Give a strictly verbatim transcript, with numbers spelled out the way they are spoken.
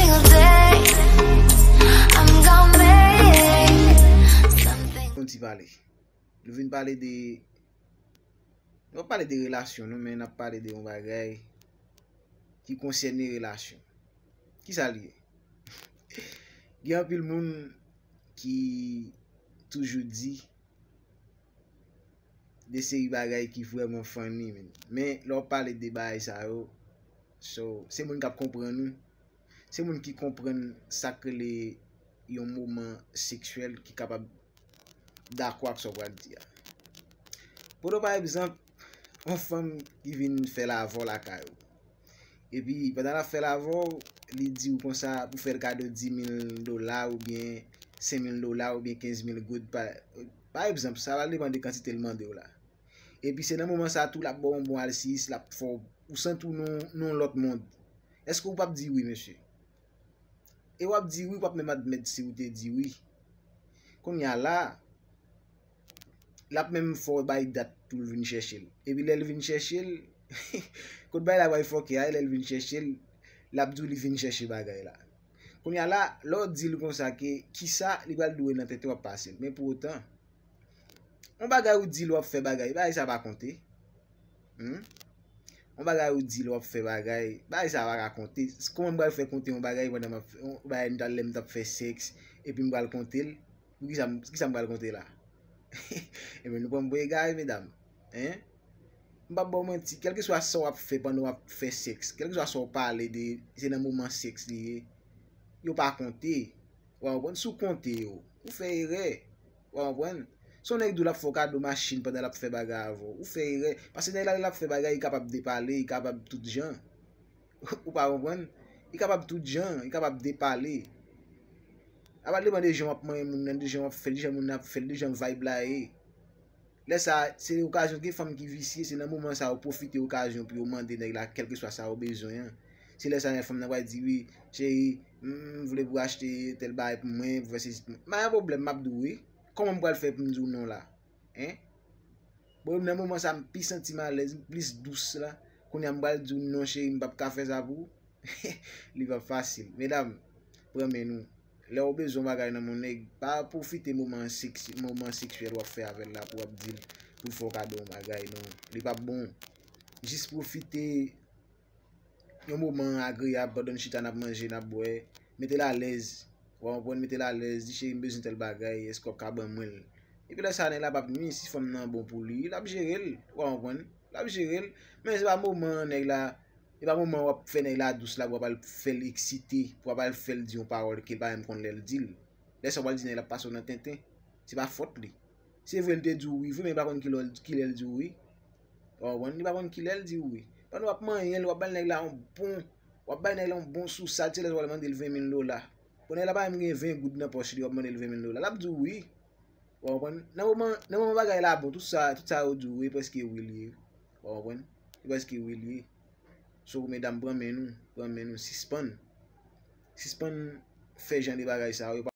Single day, I'm gonna make something. Yon ti pale. Nou vin pale de, nou pa pale de relasyon, non, men n ap pale de yon bagay ki konsène relasyon. Kisa l ye? Gen anpil moun ki toujou di de seri bagay ki vrèman funny, men, men lè w pale de bagay sa yo, so, se moun k ap konprann ou. Se moun ki konprann sa k rele yon moman seksyèl ki kapab dakò ak sa w pral di a. Pou do pa egzanp, yon fanm ki vin fè l avè w lakay ou. Epi, pandan l ap fè l avè w, li di w konsa pou fè l kado dis mil dola oubyen senk mil dola oubyen kenz mil goud. Pa, pa egzanp, sa va depann de kantite l mande w la. Epi, se nan moman sa a tou, l ap ba w yon bon alsiyis, l ap fè w, ou santi w nan, nan yon lòt mond. Èske w p ap di wi, mesye? E w ap di wi, w p ap menm admèt si w te di wi. Kounye a la, l ap menm fè w bay dat pou l vin chèche l. Epi lè l vin chèche l, kot bagay la pral fòke a, lè l vin chèche l, l ap di w li vin chèche bagay la. Kounye a la, lè w di l konsa ke kisa li pral dwe nan tenten w ap pase l. Men pou otan, yon bagay ou di l w ap fè bagay, bagay sa pa konte. Hmm? Yon bagay ou di l w ap fè bagay, bagay sa pa ka konte. Kòman m pral fè konte yon bagay pandan m ap fè, yon bagay m t al lè m t ap fè sèks, epi m pral konte l? Pou kisa m, kisa m pral konte la? Ebyen, nou pran m pou egare, medam. Hein? M p ap ba w manti, kèlkeswa sa w ap fè pandan w ap fè sèks, kèlkeswa sa w pale de, se nan moman sèks li ye, yo pa konte. W a konprann? Si w konte yo, ou fè erè. W a konprann? Si yon nèg di w l ap fè w kado machin pandan l ap fè bagay avè w, ou fè erè. Paske nèg la, lè l ap fè bagay, li kapab depale, li kapab tout jan. Ou pa konprann? Li kapab tout jan, li kapab depale. Apa depann de jan w ap manyen moun nan, de jan w ap fè l, de jan moun nan ap fè l, de jan vibe la ye. Lè sa, se okazyon, gen fanm ki visye, se nan moman sa yo pwofite okazyon pou yo mande nèg la kèlkeswa sa yo bezwen an. Se lè sa nèg fanm nan pral di, wi, cheri, m vle pou achte tèl bagay pou mwen, pou fè sesi pou mwen. Pa gen pwoblèm, m ap di w wi. Kòman m pral fè pou m di w non la? Hein? Bon, nan moman sa, m pi santi m alèz, m plis dous la. Kounye a, m pral di w non, cheri, m p ap ka fè sa pou ou. Li p ap fasil. Medam, pran men nou. Lè w bezwen yon bagay nan men yon nèg, pa pwofite moman sèks-, moman seksyèl w ap fè avè l la pou w ap di l, pou l fè w kado yon bagay, non. Li p ap bon. Jis pwofite yon moman agreyab pandan n chita, n ap manje, n ap bwè. Mete l alèz. W a konprann? Mete l alèz. Di, cheri, m bezwen tèl bagay. Èske w ap ka ban mwen l? Epi lè sa, nèg la p ap nwi. Si fanm nan bon pou li, l ap jere l. W a konprann? L ap jere l. Men se pa moman nèg la, se pa moman w ap fè nèg la dous la pou w ap al fè l eksite, pou w ap al fè l di yon pawòl ke l pa menm konn lè l di l. Lè sa w pral di nèg la ap pase w nan tenten. Se pa fòt li. Se vre, l te di w wi vre, men li pa konn kilè, kilè l di w wi. W a konprann? Li pa konn kilè l di w wi. Pandan w ap manyen l, w ap bay nèg la yon bon, w ap bay nèg la yon bon sousad, se lè sa w pral mande l ven mil dola. Bon, nèg la pa menm gen ven goud nan pòch li, w ap mande l ven mil dola. L ap di w wi. W a konprann? Nan moman, nan moman bagay la bon, tout sa, tout sa yo di w, e prèske wi l ye. W a konprann? E prèske wi l ye. So, medam, pran men nou, pran men nou, sispann. Sispann fè jan de bagay sa yo.